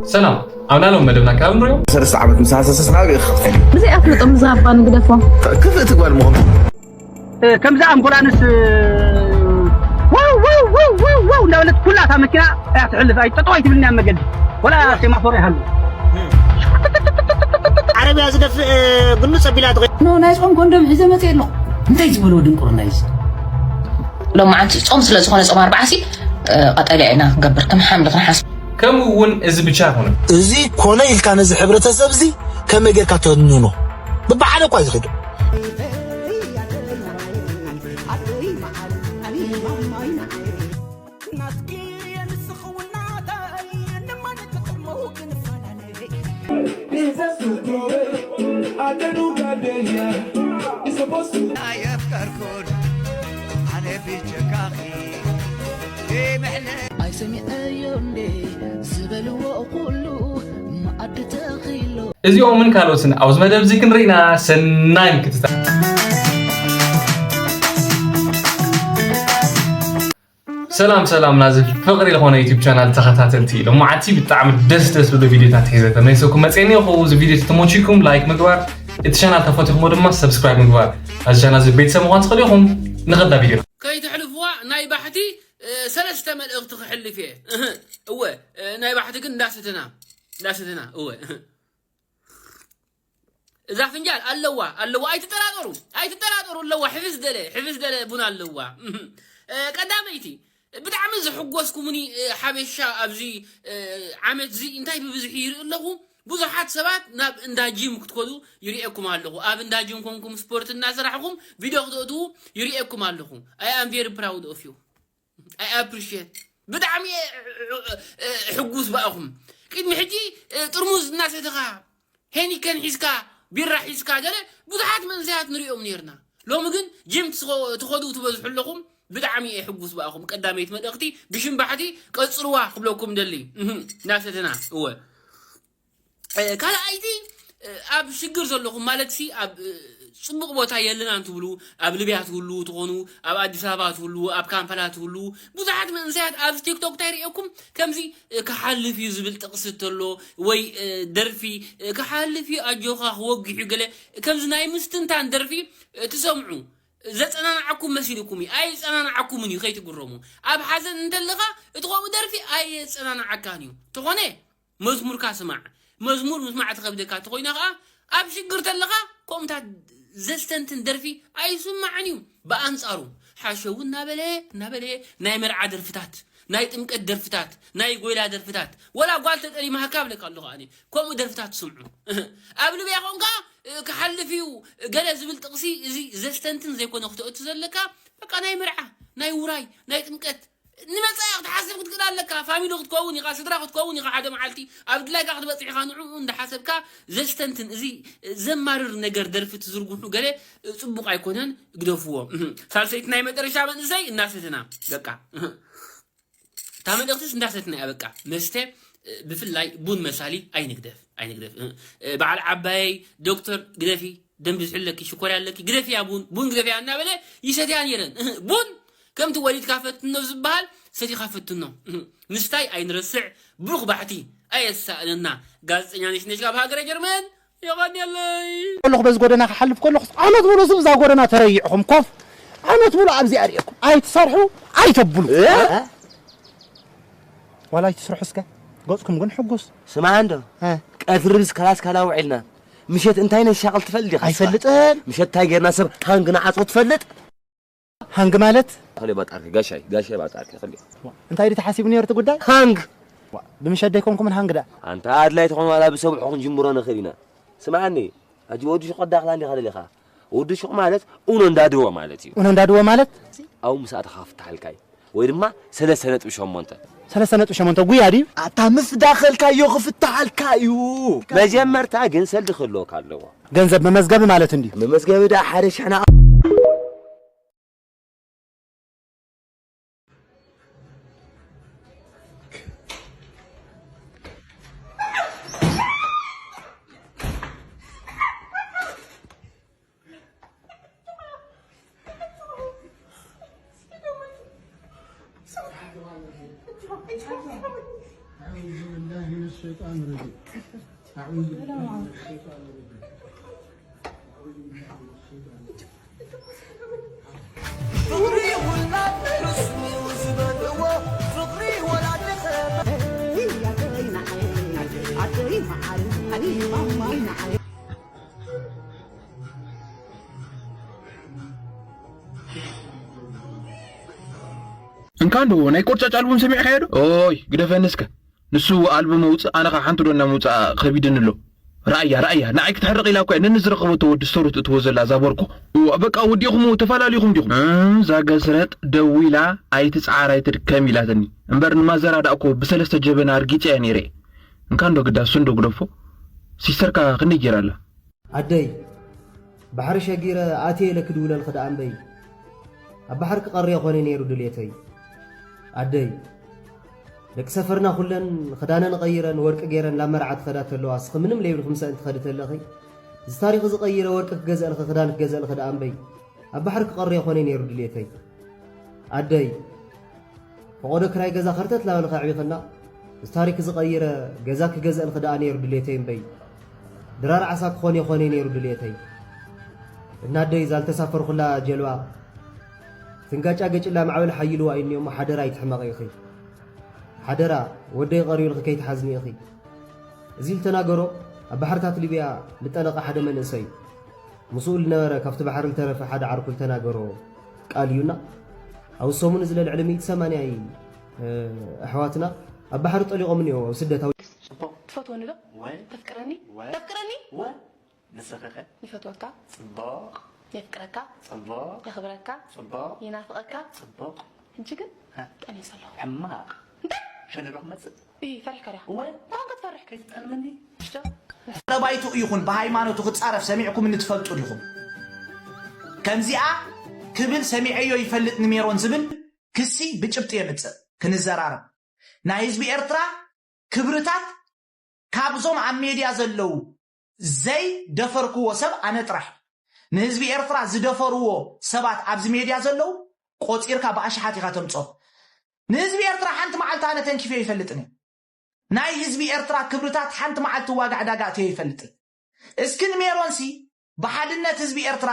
ሰላም፣ ኣብ ናሎም መደብና ካብ ንሪኦ። ሰለስተ ዓመት ምስ ሃሰሰስ ናበይ ክኸፍት? ብዘይ ኣፍልጦ ምዝሃባ ንግደፎ። ክፍእቲ ጓል ምኾንኩ። ከምዛ ኣምቡላንስ ዋው ዋው ዋው ዋው ዋው እንዳበለት ኩላ እታ መኪና እያ ትሕልፍ። ኣይ ጠጠው ኣይትብልን እያ መገዲ ወላ ሴማፎር ይሃሉ። ዓረብያ ዝደፍእ ግኑ ጸቢላ ትኸይድ። ኖ ናይ ጾም ኮንዶም ሒዘ መጽእ ኣለኹ። እንታይ ዝበልዎ ድንቁርና እዩ እዚ? ሎማዓንቲ ጾም ስለ ዝኾነ ጾም ኣርብዓ ሲ ቀጠልያ ኢና ክንገብር ከም ሓምሊ ክንሓስ። ከምኡ እውን እዚ ብቻ ኣይኮነን። እዚ ኮነ ኢልካ ነዚ ሕብረተሰብ እዚ ከመይ ጌርካ ተንኖ? ብብሓደ እኳ ዝኽዶ። ኣየፍቀርኩን ኣነ ብጀካኺ ዘይምሕነ ኣይሰሚዐዮ እንዴ ዝበልዎ ኩሉ መኣዲ ተኺሎ እዚኦምን ካልኦትን ኣብዚ መደብ እዚ ክንርኢና ሰናይ ምክትታል። ሰላም ሰላም ናዚ ፍቕሪ ዝኾነ ዩቲብ ቻናል ተኸታተልቲ፣ ሎማዓንቲ ብጣዕሚ ደስ ደስ ብሉ ቪዲዮታት ሒዘ ተመሊሰኩም መፅኤኒ። እዚ ቪዲዮ ተተመችኩም ላይክ ምግባር፣ እቲ ቻናል ተፈቲኹሞ ድማ ሰብስክራይብ ምግባር፣ ናዚ ቻናል እዚ ቤተሰብ ምዃን ትኽእሉ ኢኹም። ንኸዳ ቪዲዮ። ከይተሕልፍዋ ናይ ባሕቲ ሰለስተ መልእኽቲ ክሕልፍ እየ። እወ ናይ ባሕቲ ግን እንዳሰተና እንዳሰተና እወ እዛ ፍንጃል ኣለዋ ኣለዋ ኣይትጠራጠሩ ኣይትጠራጠሩ ኣለዋ ሕፍስ ደለ ሕፍስ ደለ ቡን ኣለዋ። ቀዳመይቲ ብጣዕሚ ዘሕጎስኩምኒ ሓበሻ ኣብዚ ዓመት እዚ እንታይ ብብዝሒ ይርኢ ኣለኹ። ብዙሓት ሰባት ናብ እንዳ ጂም ክትከዱ ይርእየኩም ኣለኹ። ኣብ እንዳ ጂም ኮንኩም ስፖርት እናሰራሕኹም ቪድዮ ክተእትዉ ይርእየኩም ኣለኹ። I am very proud of you. I appreciate ብጣዕሚ ሕጉስ ብኣኹም። ቅድሚ ሕጂ ጥርሙዝ እናሰተኻ ሄኒከን ሒዝካ ቢራ ሒዝካ ገለ ብዙሓት መንእሰያት ንሪኦም ነርና። ሎሚ ግን ጅም ትኸዱ ትበዝሑ ኣለኹም። ብጣዕሚ እየ ሕጉስ ብኣኹም። ቀዳመይቲ መልእኽቲ ብሽምባሕቲ ቀፅልዋ ክብለኩም ደሊ እናሰተና እወ ካልኣይቲ ኣብ ሽግር ዘለኹም ማለት ሲ ኣብ ፅቡቕ ቦታ የለናን ትብሉ ኣብ ልብያ ትህሉ ትኾኑ ኣብ ኣዲስ ኣበባ ትህሉ ኣብ ካምፓላ ትህሉ ብዙሓት መንእሰያት ኣብዚ ቲክቶክ እንታይ ርእየኩም ከምዚ ክሓልፍ እዩ ዝብል ጥቕሲ ተሎ ወይ ደርፊ ክሓልፍ እዩ ኣጆኻ ክወግሕ እዩ ገለ ከምዚ ናይ ምስትንታን ደርፊ ትሰምዑ ዘጸናንዓኩም መሲልኩም እዩ ኣይጸናንዓኩምን እዩ ከይትግረሙ ኣብ ሓዘን እንተለኻ እቲ ከምኡ ደርፊ ኣየጸናንዓካን እዩ ተኾነ መዝሙርካ ስማዕ መዝሙር ምስማዕ ትኸብደካ ተኾይና ኸዓ ኣብ ሽግር ተለኻ ከምኡታት ዘስተንትን ደርፊ ኣይስማዕን እዩ ብኣንጻሩ ሓሸው እናበለ እናበለ ናይ መርዓ ደርፍታት ናይ ጥምቀት ደርፍታት ናይ ጎይላ ደርፍታት ወላ ጓል ተጠሊማካ ብለካ ኣለኹ ኣነ ከምኡ ደርፍታት ትስምዑ ኣብ ልብያ ኾንካ ክሓልፍ እዩ ገለ ዝብል ጥቕሲ እዚ ዘስተንትን ዘይኮነ ክተእቱ ዘለካ በቃ ናይ መርዓ ናይ ውራይ ናይ ጥምቀት ንመጻኢ ክትሓስብ ክትክእል ኣለካ ፋሚሊ ክትከውን ኢኻ ስድራ ክትከውን ኢኻ ሓደ መዓልቲ ኣብ ድላይካ ክትበጽሕ ኢኻ ንዕኡ እንዳሓሰብካ ዘስተንትን እዚ ዘማርር ነገር ደርፊ ትዝርግሑ ገለ ጽቡቕ ኣይኮነን ግደፍዎ ሳልሰይቲ ናይ መጨረሻ መንእሰይ እናሰትና በቃ እታ መልእኽትስ እንዳሰትና እያ በቃ መስተ ብፍላይ ቡን መሳሊ ኣይንግደፍ ኣይንግደፍ በዓል ዓባየይ ዶክተር ግደፊ ደም ብዝሒ ኣለኪ ሽኮርያ ኣለኪ ግደፍያ ቡን ቡን ግደፍያ እናበለ ይሰትያ ነይረን ቡን ከምቲ ወሊድካ ፈትኖ ዝበሃል ሰቲኻ ፈትኖ ምስታይ ኣይንረስዕ ብሩኽ ባሕቲ ኣየሳእነና ጋዜጠኛ ነሽነሽ ካብ ሃገረ ጀርመን የቐንየለይ ከለኹ በዚ ጎደና ክሓልፍ ከለኹ ዓመት ሙሉ እዛ ጎደና ተረይዕኹም ኮፍ ዓመት ሙሉ ኣብዚኣ ርእየኩም ኣይትሰርሑ ኣይተብሉ ዋላ ኣይትስርሑ እስከ ገፅኩም ግን ሕጉስ ስማዕ እንዶ ቀትሪ ምስ ካላስ ካላ ውዒልና ምሸት እንታይ ነሻቕል ትፈልጥ ዲኻ ኣይፈልጥን ምሸት እንታይ ጌርና ሰብ ሃንግ ንዓፅዎ ትፈልጥ ሃንግ ማለት ከልዮ ባጣርኪ ጋሻይ ጋሻይ ባጣርኪ ከልዮ እንታይ ድዩ ተሓሲቡ ነይሩ እቲ ጉዳይ ሃንግ ብምሸት ደይኮንኩምን ሃንግ ዳ ኣንታ ኣድላይ ተኾን ዋላ ብሰብሑ ክንጅምሮ ንኽእል ኢና ስምዓኒ ሕጂ ወዲ ሽቆ ዳኽላ እንዲኻ ደሊኻ ወዲ ሹቕ ማለት ኡኖ እንዳድዎ ማለት እዩ ኡኖ እንዳድዎ ማለት ኣብኡ ምስ ኣተኻ ክፍትሓልካ እዩ ወይ ድማ ሰለስተ ነጥቢ ሸሞንተ ሰለስተ ነጥቢ ሸሞንተ ጉያ ድዩ ኣታ ምስ ዳኸልካዮ ክፍትሓልካ እዩ መጀመርታ ግን ሰልዲ ክህልወካ ኣለዎ ገንዘብ መመዝገቢ ማለት እንድዩ መመዝገቢ ዳ ሓደ ሽሕና أعوذ بالله من الشيطان الرجيم. እንካንዶ ናይ ቆርጫጭ ኣልቡም ሰሚዕካዮ ዶ? ኦይ ግደፈኒ እስከ። ንሱ ኣልቡም መውፅእ ኣነ ከዓ ሓንቲ ዶ እናመውፅኣ ከቢድኒ ኣሎ። ራእያ ራእያ ንዓይ ክትሕርቕ ኢላ እኮ እያ ነንዝረኸበቶ ወዲ ስቶሪ ትእትዎ ዘላ እዛ ቦርኮ። እዋ በቃ ወዲኹም ተፈላለኹም ዲኹም? እዛ ገስረጥ ደዊላ ኣይትፅዓር ኣይትድከም ኢላትኒ እምበር ንማዘራ ዳእኮ ብሰለስተ ጀበና ኣርጊፀ እያ ነይረ። እንካንዶ ግዳ እሱ እንዶ ግደፎ። ሲስተርካ ክንደይ ጌራ ኣላ? ኣደይ ባሕሪ ሸጊረ ኣትየ ኢለ ክድውለልኺ ደኣ እምበይ ኣብ ባሕሪ ክቐርየ ኮነ ነይሩ ድሌተይ። ኣደይ ደቂ ሰፈርና ኩለን ክዳነን ቀይረን ወርቂ ገይረን ላብ መርዓ ትኸዳ ተለዋ እስኺ ምንም ለይብልኺ ምሰእን ትኸዲ ተለኺ እዚ ታሪኽ እዚ ቀይረ ወርቂ ክገዝእልኺ ክዳን ክገዝእልኺ ደኣ እምበይ ኣብ ባሕሪ ክቐርየ ኮነ ነይሩ ድሌተይ። ኣደይ ፈቖዶ ክራይ ገዛ ከርተት ላበልኺ ኣዕቢኽና እዚ ታሪክ እዚ ቀይረ ገዛ ክገዝእልኺ ደኣ ነይሩ ድሌተይ እምበይ ድራር ዓሳ ክኾን የኾነ ነይሩ ድሌተይ። እናደይ እዛ ልተሳፈርኩላ ጀልባ ትንጋጫ ገጭላ ማዕበል ሓይልዋ እዩ እሞ ሓደራ ኣይትሕመቒ ኢኺ። ሓደራ ወደይ ቀሪዩልኺ ከይትሓዝኒ ኢኺ። እዚ ልተናገሮ ኣብ ባሕርታት ሊብያ ልጠለቐ ሓደ መንእሰይ እዩ። ምስኡ ዝነበረ ካብቲ ባሕሪ ዝተረፈ ሓደ ዓርኩ ዝተናገሮ ቃል እዩና። ኣብ ሰሙን እዚ ልዕሊ ሚእቲ ሰማንያ ኣሕዋትና ኣብ ባሕሪ ጠሊቖም እኒኦ ኣብ ስደት ኣብ ትፈትወኒ ዶ? ተፍቅረኒ? ተፍቅረኒ? ንስኺኸ? ይፈትወካ። ጽቡቕ። የፍቅረካ። ጽቡቕ። የኽብረካ። ጽቡቕ። ይናፍቐካ። ጽቡቕ። ሕጂ ግን እ። ጠንየ ዘለኹ። ሕማቕ። እንታይ? ሸነዶ ክመጽእ? እይ ፈሪሕካ ዲኻ? እወ። እንታይ ክትፈርሕ? ከይትጠልመኒ? ሽቶ? ተባይትኡ ይኹን ብሃይማኖቱ ክጻረፍ ሰሚዕኩም እንትፈልጡ ዲኹም? ከምዚኣ ክብል ሰሚዐዮ ይፈልጥ ንሜሮን ዝብል ክሲ ብጭብጢ የምጽእ። ክንዘራረብ ናይ ህዝቢ ኤርትራ ክብርታት ካብዞም ኣብ ሜድያ ዘለዉ ዘይደፈርክዎ ሰብ ኣነ ጥራሕ ንህዝቢ ኤርትራ ዝደፈርዎ ሰባት ኣብዚ ሜድያ ዘለዉ ቆጺርካ ብኣሽሓት ኢኻ ተምጾ። ንህዝቢ ኤርትራ ሓንቲ መዓልቲ ኣነ ተንኪፈ ይፈልጥን ናይ ህዝቢ ኤርትራ ክብርታት ሓንቲ መዓልቲ ዋጋ ዕዳጋ ኣትዮ ይፈልጥን። እስኪ ንሜሮንሲ ብሓድነት ህዝቢ ኤርትራ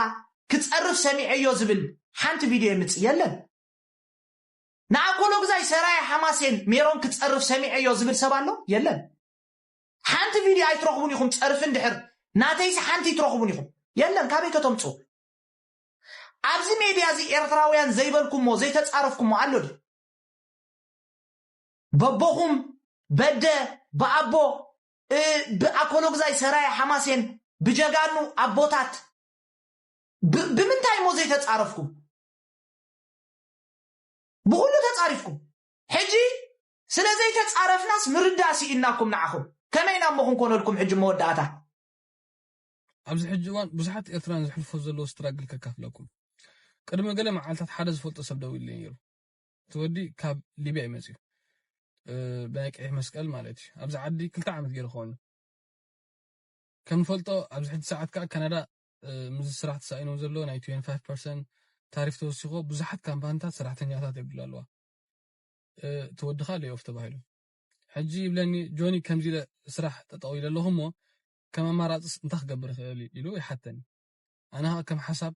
ክጸርፍ ሰሚዐዮ ዝብል ሓንቲ ቪድዮ የምጽእ የለን። ንኣኮሎግዛይ ሰራየ ሓማሴን ሜሮን ክጸርፍ ሰሚዐዮ ዝብል ሰብ ኣሎ የለን። ሓንቲ ቪድዮ ኣይትረኽቡን ኢኹም ጸርፊ እንድሕር ናተይሲ ሓንቲ ይትረኽቡን ኢኹም የለን። ካበይ ከተምጹ? ኣብዚ ሜድያ እዚ ኤርትራውያን ዘይበልኩሞ ዘይተጻረፍኩሞ ኣሎ ድዩ? በቦኹም በደ ብኣቦ ብኣኮሎግዛይ ሰራየ ሓማሴን ብጀጋኑ ኣቦታት ብምንታይ እሞ ዘይተፃረፍኩም? ብኩሉ ተፃሪፍኩም። ሕጂ ስለ ዘይተፃረፍናስ ምርዳእ ስኢንናኩም ንዓኹም። ከመይ ኢና እሞ ክንኮነልኩም ሕጂ መወዳእታ? ኣብዚ ሕጂ እዋን ብዙሓት ኤርትራውያን ዝሕልፎ ዘለዎ ስትራግል ከካፍለኩም። ቅድሚ ገለ መዓልታት ሓደ ዝፈልጦ ሰብ ደዊሉለይ ነይሩ። እቲ ወዲ ካብ ሊብያ እዩ መፅዩ። ብናይ ቀይሕ መስቀል ማለት እዩ። ኣብዚ ዓዲ ክልተ ዓመት ገይሩ ክኸውን እዩ። ከም ንፈልጦ ኣብዚ ሕጂ ሰዓት ከዓ ካናዳ ምስዚ ስራሕ ተሳኢኖም ዘሎ ናይ ትዌንቲ ፋይቭ ፐርሰንት ታሪፍ ተወሲኽዎ ብዙሓት ካምፓኒታት ሰራሕተኛታት የብሉ ኣለዋ። እቲ ወድኻ ሌይ ኦፍ ተባሂሉ። ሕጂ ይብለኒ ጆኒ ከምዚ ኢለ ስራሕ ጠጠው ኢለ ኣለኹ እሞ ከም ኣማራፅስ እንታይ ክገብር እኽእል ኢሉ ይሓተኒ። ኣነ ከዓ ከም ሓሳብ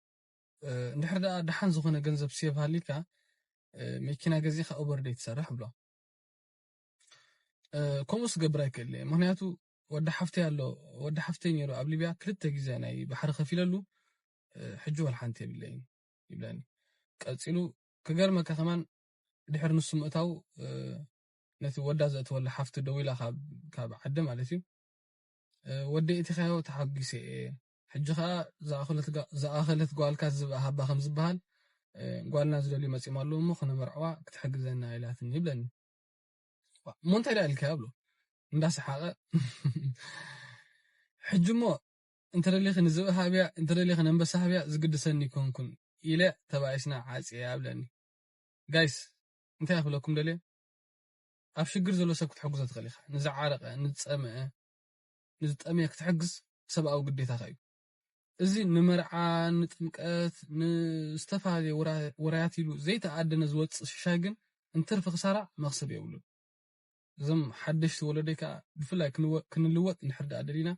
እንድሕር ደኣ ደሓን ዝኾነ ገንዘብ ሴቭ ሃልይካ መኪና ገዚእካ ኡበር ደይ ትሰርሕ እብሎ። ከምኡስ ክገብር ኣይክእል እየ ምክንያቱ ወዲ ሓፍተይ ኣሎ ወዲ ሓፍተይ ነይሩ ኣብ ሊብያ ክልተ ግዜ ናይ ባሕሪ ከፊለሉ ሕጂ ወላ ሓንቲ የብለይን ይብለኒ። ቀፂሉ ክገርመካ ከማን ድሕሪ ንሱ ምእታው ነቲ ወዳ ዘእተወላ ሓፍቱ ደዊላ ካብ ዓዲ ማለት እዩ ወደይ እቲኻዮ ተሓጒሰ እየ ሕጂ ኸዓ ዝኣኸለት ጓልካ ዝብኣ ሃባ ከም ዝበሃል ጓልና ዝደልዩ መፂኦም ኣለዉ እሞ ክነመርዕዋ ክትሕግዘና ኢላትኒ ይብለኒ። እሞ እንታይ ደኣ ኢልካዮ እብሎ እንዳሰሓቐ ሕጂ እሞ እንተደሊኺ ንዝብኢ ሃብያ እንተደሊኺ ነንበሳ ሃብያ ዝግድሰኒ ኣይኮንኩን ኢለ ተባኢስና ዓፅየ ኣብለኒ። ጋይስ እንታይ ክብለኩም ደልየ ኣብ ሽግር ዘሎ ሰብ ክትሕግዞ ትኽእል ኢኻ። ንዝዓረቐ፣ ንዝፀምአ፣ ንዝጠምየ ክትሕግዝ ሰብኣዊ ግዴታኻ እዩ። እዚ ንመርዓ፣ ንጥምቀት፣ ንዝተፈላለየ ውራያት ኢሉ ዘይተኣደነ ዝወፅእ ሽሻይ ግን እንትርፊ ክሳራ መኽሰብ የብሉን። እዞም ሓደሽቲ ወለዶይ ከዓ ብፍላይ ክንወ- ክንልወጥ እንድሕር ደኣ ደሊና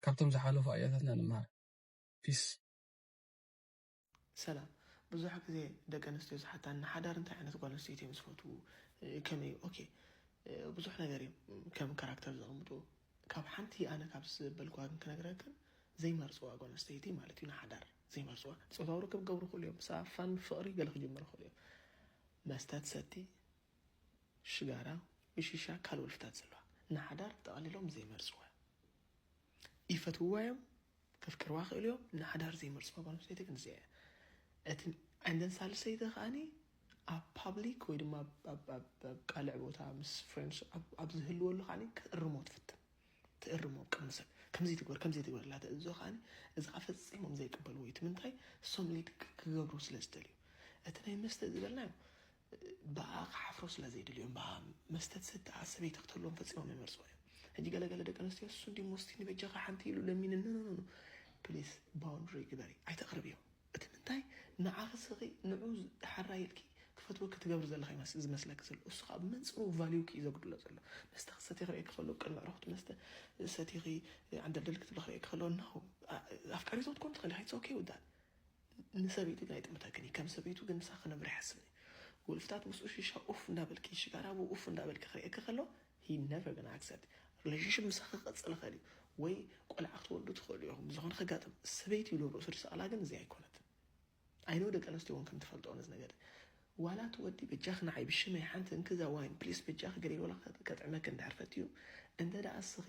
ካብቶም ዝሓለፉ ኣያታትና ንምሃር። ፒስ። ሰላም። ብዙሕ ግዜ ደቂ ኣንስትዮ ዝሓታ ንሓዳር እንታይ ዓይነት ጓል ኣንስተይቲ እዮም ዝፈትዉ፣ እ፣ ከመይ እዩ? ኦኬ፣ እ፣ ብዙሕ ነገር እዮም ከም ካራክተር ዘቐምጡ። ካብ ሓንቲ ኣነ ካብ ዝበልኩዋ ግን ክነግረክን ዘይመርፅዋ ጓል ኣንስተይቲ ማለት እዩ። ንሓዳር ዘይመርፅዋ ፆታዊ ርክብ ክገብሩ ይኽእሉ እዮም። ብሰኣፋን ፍቕሪ ገለ ክጅምሩ ይኽእሉ እዮም። መስተ ትሰቲ፣ ሽጋራ፣ ብሽሻ፣ ካልእ ወልፍታት ዘለዋ ንሓዳር ጠቕሊሎም ዘይመርፅዋ ይፈትውዋ እዮም፣ ከፍቅርዋ ክእሉ እዮም። ንሓዳር ዘይመርፅዋ ጓል ኣንስተይቲ ግን እዚኣ እያ። እቲ ዓንደን ሳልሰይቲ ከዓኒ ኣብ ፓብሊክ ወይ ድማ ኣብ- ኣብ- ኣብ- ኣብ ቃልዕ ቦታ ምስ ፍሬንድስ ኣብ- ኣብ ዝህልወሉ ከዓኒ ክትእርሞ ትፍትን። ትእርሞ ቅድሚ ሰብ ከምዚ ትግበር ከምዚ ትግበር ላተ እዞ ከዓኒ እዚ ከዓ ፈፂሞም ዘይቅበልዎ እዩ። እቲ ምንታይ እሶም ሊድ ክ- ክገብሩ ስለ ዝደልዩ እቲ ናይ መስተ ዝበልናዮ ብኣ ክሓፍሮ ስለ ዘይደልዮም ብኣ መስተ ትሰቲ ሰበይቲ ክትህልዎም ፈፂሞም ይመርፅዎ እዮም። ሕጂ ገለገለ ደቂ ኣንስትዮ እሱ እንዲ ሞስቲ ንበጃኻ ሓንቲ ኢሉ ለሚንኒ ኖ ኖ ፕሊስ ባውንድሪ ግበሪ ኣይተቕርብዮ። እቲ ምንታይ ንዓኺ ስኺ ንዑ ሓራ ኢልኪ ክፈትወኪ ትገብሪ ዘለኻ ይመስ- ዝመስለኪ ዘሎ እሱ ከዓ ብመንፅሩ ቫሊዩኪ እዩ ዘጉድሎ ዘሎ። መስተ ክትሰቲ ክርእየኪ ከሎ ቅድሚ ዕረኽቱ መስተ ሰቲኺ ዓንደልደል ክትብሊ ክርእየኪ ከሎ ኖ ኣፍቃሪቶ ክትኮን ትኽእል ኢኻ it's okay with that ንሰበይቱ ግን ኣይጥምተክን እዩ ከም ሰበይቱ ግን ንሳ ክነብር ይሓስብ እዩ ውልፍታት ምስኡ ሽሻ ኡፍ እንዳበልኪ ሽጋራ ብኡ ኡፍ እንዳበልኪ ክርእየኪ ከሎ he never gonna accept relationship ምሳኺ ክቐፅል ይኽእል እዩ ወይ ቆልዓ ክትወልዱ ትኽእሉ ኢኹም ዝኾነ ከጋጥም ሰበይቲ ኢሉ ርእሱ ዝሰቕላ ግን እዚ ኣይኮነትን ኣይነው ደቂ ኣንስትዮ እውን ከም ትፈልጦ ነዚ ነገር ዋላ እቲ ወዲ በጃኺ ንዓይ ብሽመይ ሓንቲ እንክዛ ዋይን ፕሊስ በጃኺ ገለ ኢሉ ዋላ ከጥዕመኪ እንድሕር ፈትዩ እንተ ደኣ እስኺ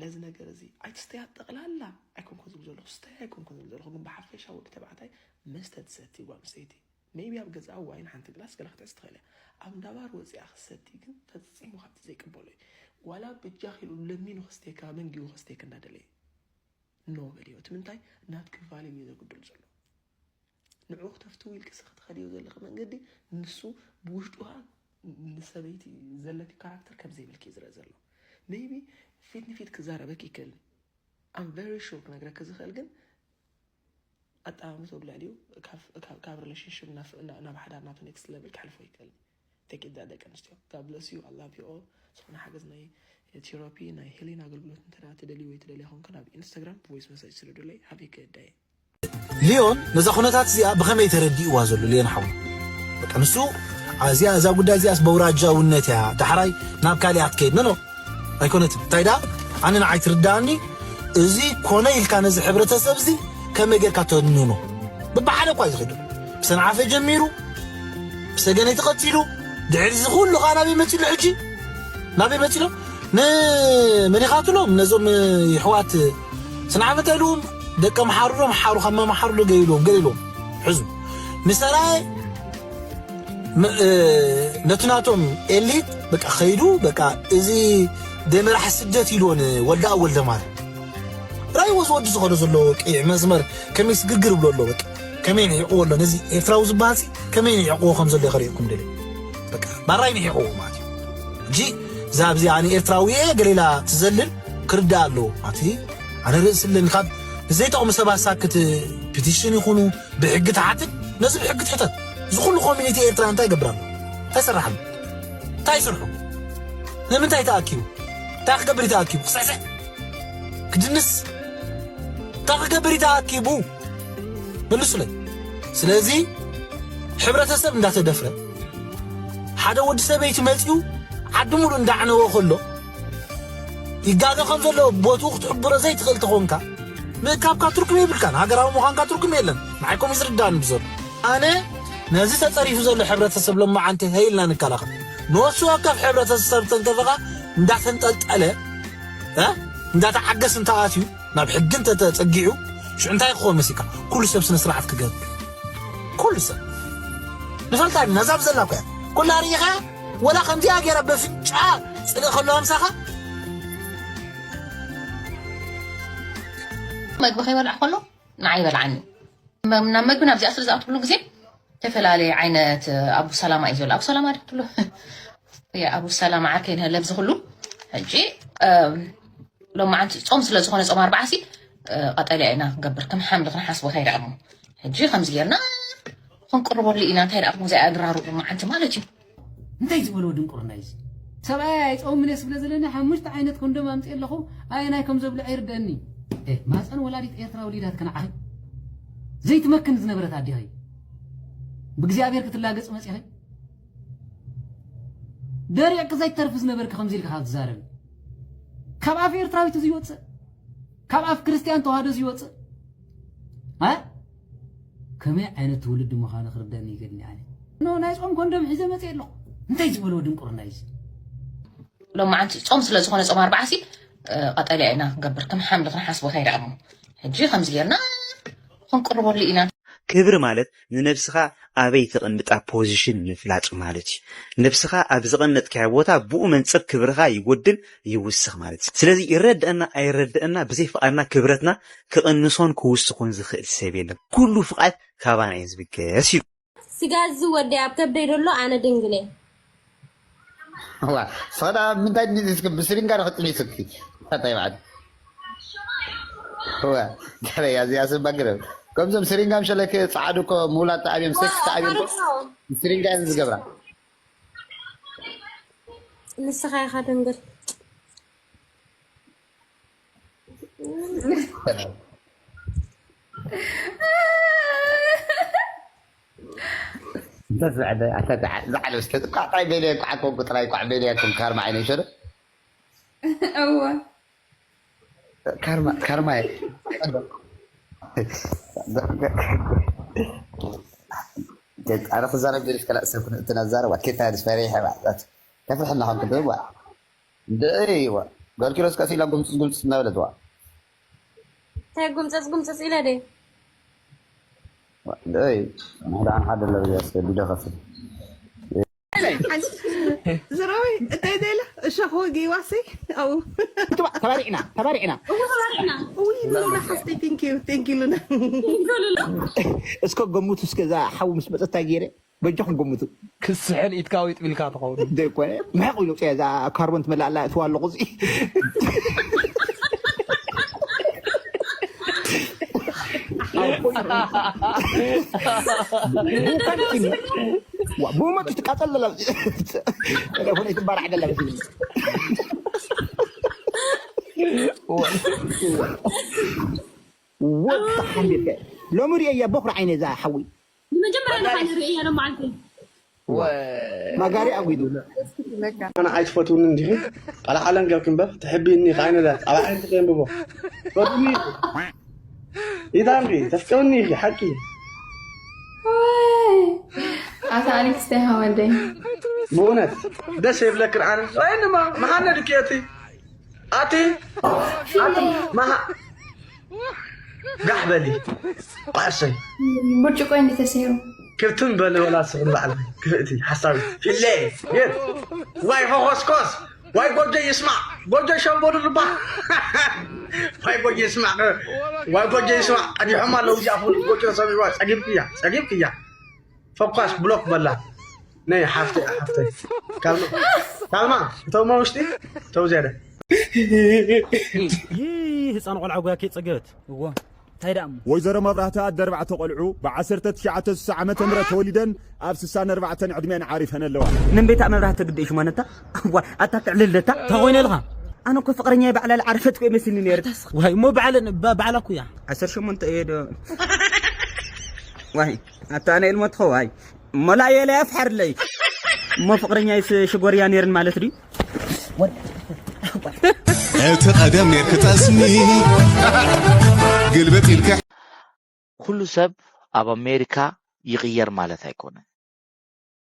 ነዚ ነገር እዚ ኣይትስተያ ጠቕላላ ኣይኮንኩ ዝብል ዘለኹ ስተያ ኣይኮንኩ ዝብል ዘለኹ ግን ብሓፈሻ ወዲ ተባዕታይ መስተ ትሰቲ ጓል ኣንስተይቲ maybe ኣብ ገዛኣ ዋይን ሓንቲ ግላስ ገለ ክትሕዝ ትኽእል እያ ኣብ እንዳባር ወፂኣ ክትሰቲ ግን ፈፂሙ ካብቲ ዘይቅበሎ እዩ ዋላ በጃኺ ኢሉ ለሚኑ ከስተየካ መንጊቡ ከስተየካ እንዳደለየ ኖ በልዮ እቲ ምንታይ ናትኪ ቫልዩ እዩ ዘጉድል ዘሎ ንዑ ክተፍትው ኢልኪ ስኺ ትኸድዮ ዘለኺ መንገዲ ንሱ ብውሽጡ ከዓ ንሰበይቲ ዘለኪ ካራክተር ከም ዘይብልኪ እዩ ዝረአ ዘሎ maybe ፊት ንፊት ክዛረበኪ ይክእል I'm very sure ክነግረኪ ዝኽእል ግን ኣጠማምቶ ብልዕሊኡ ካብ relationship ናብ ሓዳር ናቱ next level ክሕልፎ ይክእል take it that ደቂ ኣንስትዮ God bless you I love you all ዝኾነ ሓገዝ ናይ ቴራፒ ናይ ሄሊን ኣገልግሎት እንተ ትደልዩ ወይ ትደልያ ኾንክን ኣብ ኢንስታግራም voice message ስደዱለይ have a good day ሊዮን ነዛ ኩነታት እዚኣ ብኸመይ ተረዲእዋ ዘሎ ሊዮን ሓው በቃ ንሱ እዚኣ እዛ ጉዳይ እዚኣስ በውራጃውነት እያ ዳሕራይ ናብ ካሊኣ ክትከይድ ኖ ኣይኮነትን እንታይ ዳ ኣነ ንዓይ ትርዳኣኒ እዚ ኮነ ኢልካ ነዚ ሕብረተሰብ እዚ ከመይ ጌርካ ተድንኖ ብብሓደ እኳ ዝኸዱ ብሰንዓፈ ጀሚሩ ብሰገነይቲ ቀፂሉ ድሕሪ እዚ ኩሉ ከዓ ናበይ መፂሉ ሕጂ ናበይ መፂሎም ንመኒኻትሎም ነዞም ይሕዋት ስንዓፈ እንታይ ኢልዎም ደቂ ኣምሓሩ ዶ ኣምሓሩ ካብ ኣምሓሩ ዶ ገይልዎም ገለ ኢልዎም ሕዙ ንሰራየ ነቲ ናቶም ኤሊት በቃ ከይዱ በቃ እዚ ደመራሕ ስደት ኢልዎ ንወልደኣ ወልደማርያም ራይዎ ዝወዲ ዝኾነ ዘሎ ቀይሕ መስመር ከመይ ስግርግር ብሎ ኣሎ በቃ ከመይ ንዒቕዎ ኣሎ ነዚ ኤርትራዊ ዝበሃል ከመይ ንዒቕዎ ከም ዘሎ ከርእየኩም ደልየ በቃ ባራይ ንዒቕዎ ማለት እዩ ሕጂ እዛ ኣብዚኣ ኣነ ኤርትራዊ እየ ገሌላ ትዘልል ክርዳእ ኣለዎ ማለት ኣነ ርእሲ ኣለኒ ካብ ንዘይጠቕሙ ሰባት ሳክት ፒቲሽን ይኹኑ ብሕጊ ትሓትት ነዚ ብሕጊ ትሕተት እዚ ኩሉ ኮሚኒቲ ኤርትራ እንታይ ይገብር ኣሎ እንታይ ይሰርሕ ኣሎ እንታይ ይሰርሑ ንምንታይ ተኣኪቡ እንታይ ክገብር እዩ ተኣኪቡ ክስዕስዕ ክድንስ እንታይ ክገብር እዩ ተኣኪቡ መልሱለይ ስለዚ ሕብረተሰብ እንዳተደፍረ ሓደ ወዲ ሰበይቲ መፂኡ ዓዲ ሙሉእ እንዳዕነወ ከሎ ይጋገ ከም ዘሎ ቦትኡ ክትሕብሮ ዘይትኽእል ተኾንካ ምእካብካ ትርጉም የብልካን ሃገራዊ ምዃንካ ትርጉም የለን ንዓይኮም ዝርዳእኒ ብዘሎ ኣነ ነዚ ተፀሪፉ ዘሎ ሕብረተሰብ ሎማዓንቲ ሀይልና ንከላኸል ነሱ ወከፍ ሕብረተሰብ ተንከፈኻ እንዳተንጠልጠለ እንዳተዓገስ እንተኣትዩ ናብ ሕጊ እንተተፀጊዑ ሽዑ እንታይ ክኸውን መሲልካ ኩሉ ሰብ ስነ ስርዓት ክገብር ኩሉ ሰብ ንፈልጣ ኢና እዛ ብዘላ እኮ እያ ኩላ ርኢኻ ወላ ከምዚኣ ገይራ በፍጫ ፅልእ ከለዋ ምሳኻ መግቢ ከይበልዕ ከሎ ንዓይ ይበልዓኒ ናብ መግቢ ናብዚኣ ስለ ዝኣትብሉ ግዜ ዝተፈላለየ ዓይነት ኣቡ ሰላማ እዩ ዘሎ ኣቡ ሰላማ ድትብሎ ኣቡ ሰላማ ዓርከይ ንህለብ ዝኽሉ ሕጂ ሎማዓንቲ ፆም ስለ ዝኾነ ፆም ኣርባዓ ሲ ቀጠልያ ኢና ክንገብር ከም ሓምሊ ክንሓስቦ እንታይ ደኣ ሕጂ ከምዚ ጌርና ክንቅርበሉ ኢና እንታይ ደኣ እዚኣ ድራሩ ሎማዓንቲ ማለት እዩ እንታይ ዝበልዎ ድንቁርና እዩ ሰብኣይ ኣይፀውምን እየ ስለ ዘለኒ ሓሙሽተ ዓይነት ኮንዶም ኣምፅእ ኣለኹ። ኣየናይ ከም ዘብልዖ ይርደእኒ። ማፀን ወላዲት ኤርትራ ወሊዳትከ ንዓኺ ዘይትመክን ዝነበረት ኣዴኺ ብእግዚኣብሔር ክትላገፅ መፂኺ ደሪቕኪ ዘይትተርፊ ዝነበርኪ ከምዚ ኢልካ ካብ ትዛረቢ ካብ ኣፍ ኤርትራዊት እዚ ይወፅእ ካብ ኣፍ ክርስትያን ተዋህዶ እዚ ይወፅእ እ ከመይ ዓይነት ትውልዲ ምዃኑ ክርደኒ ይገድኒ ኣነ ኖ ናይ ጾም ኮንዶም ሒዘ መፅእ ኣለኹ እንታይ ዝበልዎ ድንቁርና እዩ ሎማዓንቲ ጾም ስለ ዝኾነ ጾም ኣርባዓ ሲ ቀጠልያ ኢና ክንገብር ከም ሓምሊ ክንሓስቦ እንታይ ደኣ ሕጂ ከምዚ ጌርና ክንቅርበሉ ኢና። ክብሪ ማለት ንነብስኻ ኣበይ ተቐምጣ position ምፍላጥ ማለት እዩ። ነብስኻ ኣብ ዘቐመጥካዮ ቦታ ብኡ መንጽር ክብርኻ ይጎድል ይውስኽ ማለት እዩ። ስለዚ ይረድኣና ኣይረድኣና ብዘይ ፍቓድና ክብረትና ክቕንሶን ክውስኹን ዝኽእል ሰብ የለን። ኩሉ ፍቓድ ካባና እዩ ዝብገስ ኢሉ። ስጋ እዚ ወደይ ኣብ ከብደይ ደሎ ኣነ ድንግል እየ። ዋ ሰዳ ምንታይ ድንዝዝኪ ብስሪንጋ ዶ ክጥኒስኪ እንታይ ማለት ዋ ገለ ያዚ ያስባ ግረብ ከምዞም ስሪንጋ ምሸለክ ጻዕዱ እኮ ምውላድ ተኣብዮም ሴክስ ተኣብዮም ስሪንጋ እየን ዝገብራ ንስኻ ኢኻ ድንግል እንተ ዝዕደ ኣታ ዝዓለ ዝተ ቋዕጣይ ቤልየ ቋዕ ኮንኩ ጥራይ ቋዕ ቤልየ ኮንኩ ካርማ ዓይነ ይሸዶ እወ ካርማ ካርማ ኣረ ክዛረብ ገሪፍ ከላእ ሰብ ክንእትና ዛረባ ኬታ ዝፈሪሐ ማለት ተፍርሕና ከም ክድዋ ደይዋ ገልኪሎስ ቀስ ኢላ ጉምፅፅ ጉምፅፅ እናበለት ዋ እንታይ ጉምፀፅ ጉምፀፅ ኢለ ደ ደይ ንሕዳን ሓደ ለብያስ ቢዶ ከፍል ዝረወይ እንታይ ደለ እሸኹ ጊዋሲ ኣው ተባሪዕና ተባሪዕና ሉና ሓፍተይ ቴንኪዩ ቴንኪዩ ሉና እስከ ገሙት እስከ ዛ ሓዊ ምስ መፀታ ገይረ በጃኹም ገምቱ። ክስሕን ኢድካ ዊጥ ቢልካ ትኸውን። ዘይኮነ ምሕቕ ኢሉ ውፅያ እዛ ካርቦን ትመልእ ኣላ እትዋ ኣለኹ እዚ ብመቱ ትቃፀል ዘላ ሆነ ትባራሕ ደላ ወጣ ሓንቤት ሎሚ ርእያ ቦኽሪ ዓይነ እዛ ሓዊ ንመጀመርያ ኢኻ ንርእያ ሎመዓልቲ። ማጋሪ ኣጒዱ። ኣነ ኣይትፈትውኒ እንዲኺ ቃል ዓለም ገብክ እምበር ትሕብይኒ ኢኻ ኣይነዳት ኣብ ዓይንቲ ከየንብቦ ፈትኒ ኢታንኪ ተፍቅርኒ ኢኺ ሓቂ ኣታ ኣሌክስ እንታይ ሃወደይ ብእውነት ደስ የብለክን ኣነ ወይንማ መሓመድ እኪ እቲ ኣቲ ኣቲ መሓ ጋሕ በሊ ቋዕሰይ ብርጭቆ እንዲ ተሰይሩ ክብትም በሊ ወላ ስኽን ባዕል ክፍእቲ ሓሳብ ፊለ የት ዋይ ፎኾስኮስ ዋይ ጎጆ ይስማዕ ጎጆ ሸንበሉ ልባ ዋይ ጎጆ ይስማዕ ዋይ ጎጆ ይስማዕ ቀዲሖም ኣለዉ እዚኣ ፍሉጥ ጎጆ ሰሚዕዋ ጸጊብክያ ጸጊብክያ ፈኳስ ብሎክ በላ ነይ ሓፍተይ ሓፍተይ ካልማ ካልማ እተውማ ውሽጢ ተው ዝያደ ይህ ህፃን ቆልዓ ጉያ ከይፀገበት እዎ እንታይ ደኣ እሞ ወይዘሮ መብራህቲ ኣደ ኣርባዕተ ቆልዑ ብ ዓሰርተ ትሽዓተ ስሳ ዓመተ ምህረት ተወሊደን ኣብ ስሳን ኣርባዕተን ዕድሚኣን ዓሪፈን ኣለዋ። ነንቤታ መብራህቲ ግዲ ሽማነታ ዋ ኣታ ትዕልለታ ተኾይነ ኢልኻ ኣነ እኮ ፍቅረኛ ባዕላ ልዓረፈት ኮ ይመስልኒ ነይሩ ዋይ እሞ ባዕለ ባዕላ ኩያ ዓሰርተ ሸሞንተ እየ ዶ ዋይ ኣታ ኣነ ኢልሞ ትኸዋይ ሞላየለ ኣፍሐርለይ እሞ ፍቅረኛይስ ሽጎርያ ነይርን ማለት ድዩ እቲ ቀደም ኔርክ ጠስሚ ግልብጥ ኢልካ ኩሉ ሰብ ኣብ ኣሜሪካ ይቕየር ማለት ኣይኮነን።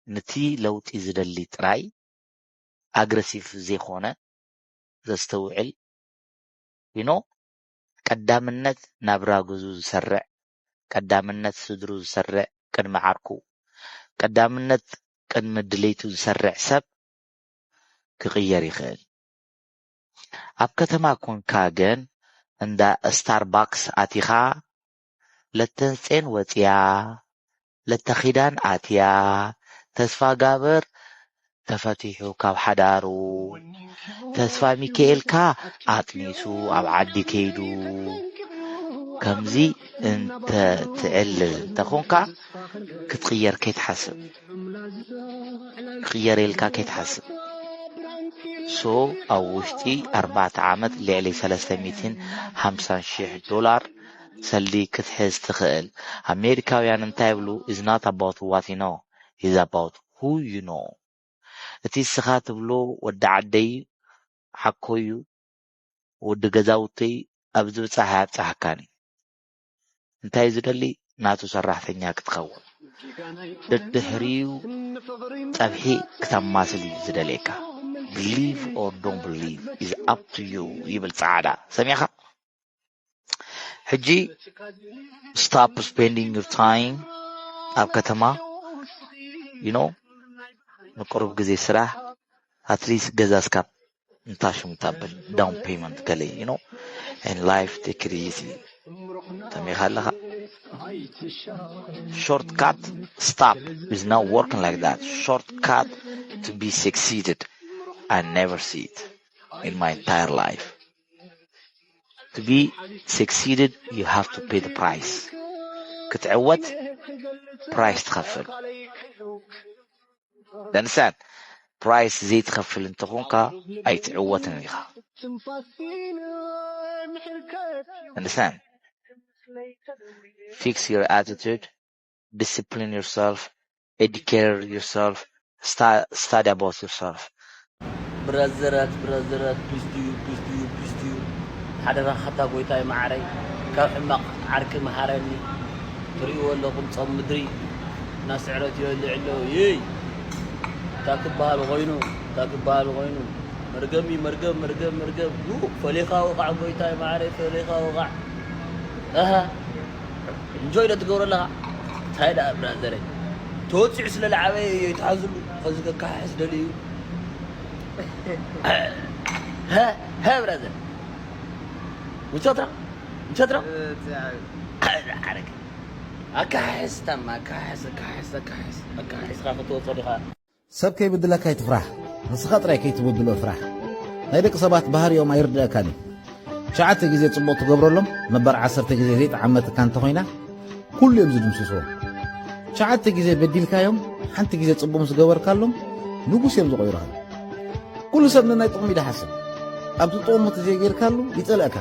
ንቲ ለውጢ ዝደሊ ጥራይ ኣግረሲቭ ዘይኮነ ዘስተውዕል you know ቀዳምነት ናብራ ገዝኡ ዝሰርዕ ቀዳምነት ስድርኡ ዝሰርዕ ቅድሚ ዓርኩ ቀዳምነት ቅድሚ ድሌቱ ዝሰርዕ ሰብ ክቕየር ይኽእል። ኣብ ከተማ ኮንካ ግን እንዳ ስታርባክስ ኣቲኻ ለተንጼን ወጽያ ለተኺዳን ኣትያ ተስፋጋብር ተፈቲሑ ካብ ሓዳሩ ተስፋሚካኤልካ ኣጥኒሱ ኣብ ዓዲ ከይዱ ከምዚ እንተ ትዕልል እንተኾንካ ክትቕየር ከይትሓስብ ክቕየር ኢልካ ከይትሓስብ So ኣብ ውሽጢ ኣርባዕተ ዓመት ልዕሊ ሰለስተ ሚእትን ሓምሳን ሽሕ ዶላር ሰልዲ ክትሕዝ ትኽእል። ኣሜሪካውያን እንታይ ይብሉ? Is not about what you know, is about who you know። እቲ እስኻ ትብሎ ወዲ ዓደይ ሓኮዩ ወዲ ገዛውተይ ኣብ ዝብጻሕ ኣያብጻሕካን እዩ። እንታይ እዩ ዝደሊ? ናቱ ሰራሕተኛ ክትኸውን። ደድሕሪኡ ጸብሒ ክተማስል እዩ ዝደልየካ። Believe or don't believe is up to you ይብል ጻዕዳ። ሰሚዕኻ? ሕጂ stop spending your time ኣብ ከተማ you know ንቁሩብ ግዜ ስራሕ at least ገዛ እስካብ እንታሽም ታብል down payment ገለ you know and life take it easy ተሚኻ ኣለኻ shortcut stop is not working like that shortcut to be succeeded I never see it in my entire life to be succeeded you have to pay the price ክትዕወት price ትኸፍል ደንሳን price ዘይትኸፍል እንተኾንካ ኣይትዕወትን ኢኻ ደንሳን fix your attitude discipline yourself educate yourself study about yourself ብራዘራት ብራዘራት ፒስ ቱ ዩ ፒስ ቱ ዩ ፒስ ቱ ዩ ሓደራኻታ ጎይታይ መዓረይ ካብ ሕማቕ ዓርኪ መሃረኒ ትርእይዎ ኣለኹም ጾም ምድሪ እናስዕረት ይበልዕ ኣለዉ ይይ እታ ክበሃል ኾይኑ እታ ክበሃል ኾይኑ መርገም እዩ መርገም መርገም መርገም ኡ ፈሊኻ ውቓዕ ጎይታይ መዓረይ ፈሊኻ ውቓዕ ኣሃ እንጆይ ዶ ትገብሮ ኣለኻ እንታይ ደኣ ብራዘረይ ተወፂዑ ስለ ለዓበየ እዮ ይትሓዝሉ ኸዚ ከካሕስ ደልዩ ሀ ብራዘር ምቾትራ ምቾትራ ዓረግ ኣካሕስ ታማ ኣካሕስ ኣካሕስ ኣካሕስ ኣካሕስካ ክትወፆ ዲኻ ሰብ ከይብድለካ ኣይትፍራህ፣ ንስኻ ጥራይ ከይትብድሎ ፍራህ። ናይ ደቂ ሰባት ባህሪኦም ኣይርድኣካን እዩ። ትሽዓተ ግዜ ጽቡቕ ትገብረሎም ነበር ዓሰርተ ግዜ ዘይጠዓመትካ እንተኾይና ኩሉ እዮም ዝድምስስዎ። ትሽዓተ ግዜ በዲልካዮም ሓንቲ ግዜ ጽቡቕ ምስ ገበርካሎም ንጉስ እዮም ዝቖይሩኻ። ኩሉ ሰብ ነናይ ጥቕሙ እዩ ዝሓስብ። ኣብቲ ጥቕሙ ተዘይጌርካሉ ይጸልእካ፣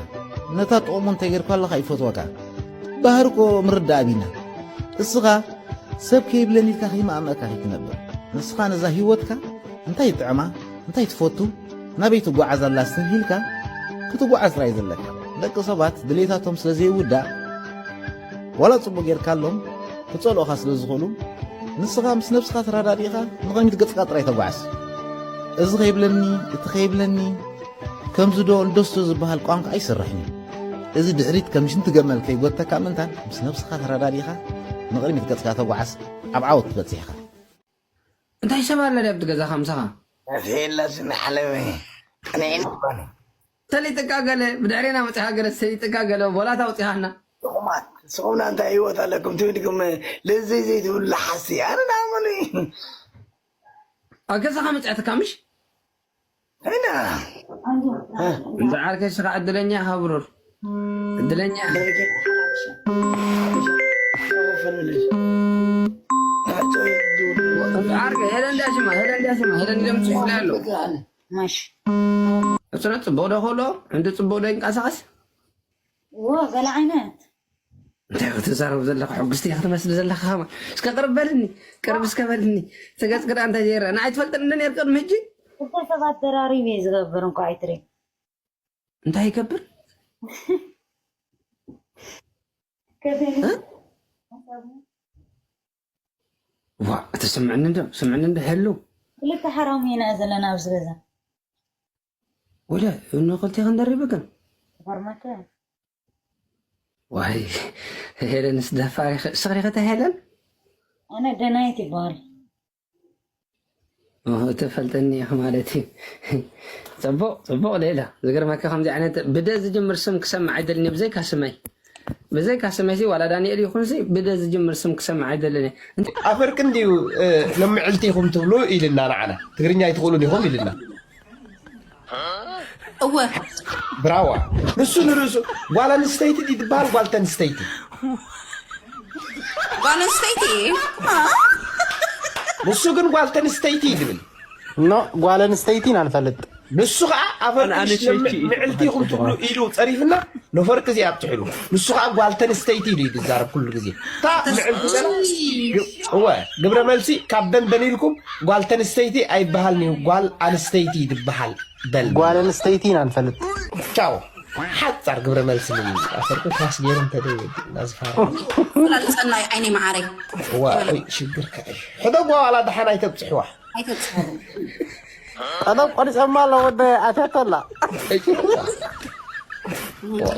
ነታ ጥቕሙ እንተጌርካሉ ኸኣ ይፈትወካ። ባህሪ እኮ ምርዳእ ኣቢና። እስኻ ሰብ ከይብለኒ ኢልካ ከይመኣመእካ ከይትነብር። ንስኻ ነዛ ህይወትካ እንታይ ይጥዕማ፣ እንታይ ትፈቱ፣ ናበይ ትጓዓዝ ኣላ ሰብ ኢልካ ክትጓዓዝ ጥራይ ዘለካ። ደቂ ሰባት ድሌታቶም ስለ ዘይውዳእ ዋላ ጽቡቕ ጌርካሎም ክጸልኡኻ ስለ ዝኽእሉ ንስኻ ምስ ነብስኻ ተረዳዲእኻ ንቕድሚት ገጽካ ጥራይ ተጓዓዝ። እዚ ከይብለኒ እቲ ከይብለኒ ከምዚ ዶ እንደስቶ ዝበሃል ቋንቋ ኣይሰርሕን እዩ። እዚ ድሕሪት ከም ሽንቲ ገመል ከይጎተካ ምእንታን ምስ ነብስኻ ተረዳዲእኻ ንቕድሚት ገጽካ ተጓዓዝ ኣብ ዓወት ትበጽሕ ኢኻ። እንታይ ሰብ ኣለ ድያ ኣብቲ ገዛኻ ምሳኻ? ኣፌላ ዝመሓለመ ቀንዒ ሰሊጥካ ገለ ብድሕሬና መፅኻ ገለ ሰሊጥካ ገለ ቦላታ ኣውፂኻና ጥቑማት ንስኹምና እንታይ ህይወት ኣለኩም ትብል ድኩም ለዘይ ዘይትብሉ ለሓሲ ኣነ ናመሉ ኣብ ገዛኻ መፅኣትካ ምሽ ኣይና እንተ ዓርከይ ስኻ ዕድለኛ ኢኻ ብሩር ዕድለኛ ኢኻ ዓርከይ ሄለን ድያ ሽማ ሄለን ድያ ሽማ ሄለን ድምፅሑፍና ኣሎ ማሽ እፅረ ፅቡቕ ዶ ከሎ እንዲ ፅቡቕ ዶ ይንቀሳቐስ ዎ ገለ ዓይነት እንታይ ክትዛረብ ዘለኻ ሕጉስቲ ክትመስል ዘለኻ ከማ እስከ ቅርብ በልኒ ቅርብ እስከ በልኒ ተገጽ ክዳ እንታይ ዘይረ ንዓይ ትፈልጥኒ እንደ ነር ቅድሚ ሕጂ ክልተ ሰባት ደራሪቡ እየ ዝገብር እንኳ ኣይትሪ እንታይ ይገብር ዋ እቲ ስምዕኒ እንዶ ስምዕኒ እንዶ ሕሉ ክልተ ሓራሙ ኢና ዘለና ኣብዚ ገዛ ወደ እኖ ክልቴ ክንደሪብ ግን ተፈርመከ ዋይ ሄለንስ ደፋር ስኽሪ ከተሄለን ኣነ ደናየት ይበሃል እትፈልጠኒ ኢኻ ማለት እዩ ፅቡቅ ፅቡቅ ሌላ ዝገርመካ ከምዚ ዓይነት ብደ ዝጅምር ስም ክሰምዕ ኣይደልን ብዘይካ ስመይ ብዘይካ ስመይ ሲ ዋላ ዳንኤል ይኹን ሲ ብደ ዝጅምር ስም ክሰምዕ ኣይደልን ኣፈርቂ እንድዩ ሎምዕልቲ ኢኹም ትብሉ ኢልና ንዓና ትግርኛ ኣይትኽእሉን ኢኹም ኢልና እወ ብራዋ ንሱ ንርእሱ ጓል ኣንስተይቲ ድዩ ትበሃል ጓል ተንስተይቲ ጓል ኣንስተይቲ ንሱ ግን ጓል ተንስተይቲ እዩ ዝብል ኖ ጓል ኣንስተይቲ ኢና ንፈልጥ ንሱ ከዓ ኣፈርቂ ኣነ- ኣነ ምሽ ቸይቺ እዩ ምዕልቲ ኢኹም ትብሉ ኢሉ ፀሪፍና ነፈርቂ እዚ ኣብፅሕሉ። ንሱ ከዓ ጓል ተንስተይቲ ኢሉ እዩ ዝዛረብ ኩሉ ግዜ። እታ ምዕልቲ ገና እወ፣ ግብረ መልሲ ካብ ደንደን ኢልኩም ጓል ተንስተይቲ ኣይበሃልን እዩ፣ ጓል ኣንስተይቲ ይድበሃል በል። ጓል ኣንስተይቲ ኢና ንፈልጥ። ቻው። ሓፃር ግብረ መልሲ ምን ኣፈርቂ ክላስ ገይሩ እንተደ ናዝፋ ስላልፀናይ ዓይኒ መዓረይ እዋ፣ ኦይ፣ ሽግር ከ ሕደጓ ዋላ ደሓን ኣይተብፅሕዋ። ኣይተብፅሕዋ። ቀደም ቆሪፀማ ኣሎ ወደ ኣትያቶ ኣላ።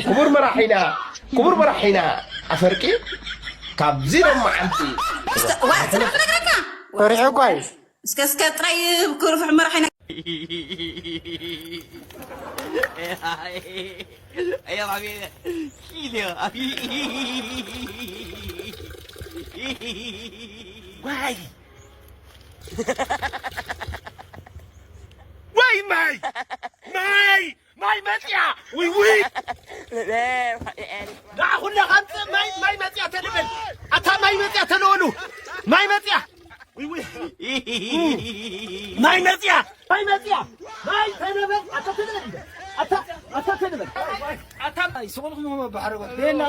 ክቡር መራሒና፣ ክቡር መራሒና ኣፈርቂ ካብዚ ሎም መዓልቲ እስከ ዋ ስራሕ መለካ። ፈሪሑ እኳ እዩ። እስከ እስከ ጥራይ ክርፍሕ መራሒና። ዋይ ዋይ ማይ ማይ ማይ መፅያ ውይ ውይ ዳ ኩለ ከምፅእ ማይ ማይ መፅያ ተልብል ኣታ ማይ መፅያ ተለወሉ ማይ መፅያ ውይ ውይ ማይ መፅያ ማይ መፅያ ማይ ተነበል ኣታ ተነበል ኣታ ኣታ ተነበል ኣታ ማይ ስቁልኩም ባሕሪ ቤላ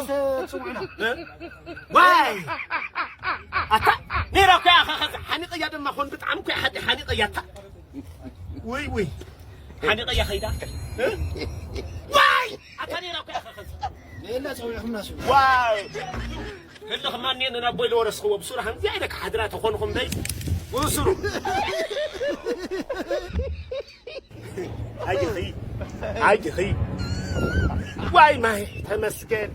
ጽውዕና ዋይ ኣታ ኔራ እኮ እያ ሓኒቀያ ድማ ኮን ብጣዕሚ እኮ እያ ሓኒቀያ ኣታ ውይ ውይ ሓኒቀያ ከይዳ ዋይ ኣታ ኔራ እኮ እያ ዋይ ህልኽ ማን እየ ናብ ቦይ ለወረስኽዎ ብሱራ ከምዚኣ ኢለ ክሓድራ ተኾንኹም ደይ ብሱሩ ኣይኺ ኣይኺ ዋይ ማይ ተመስገን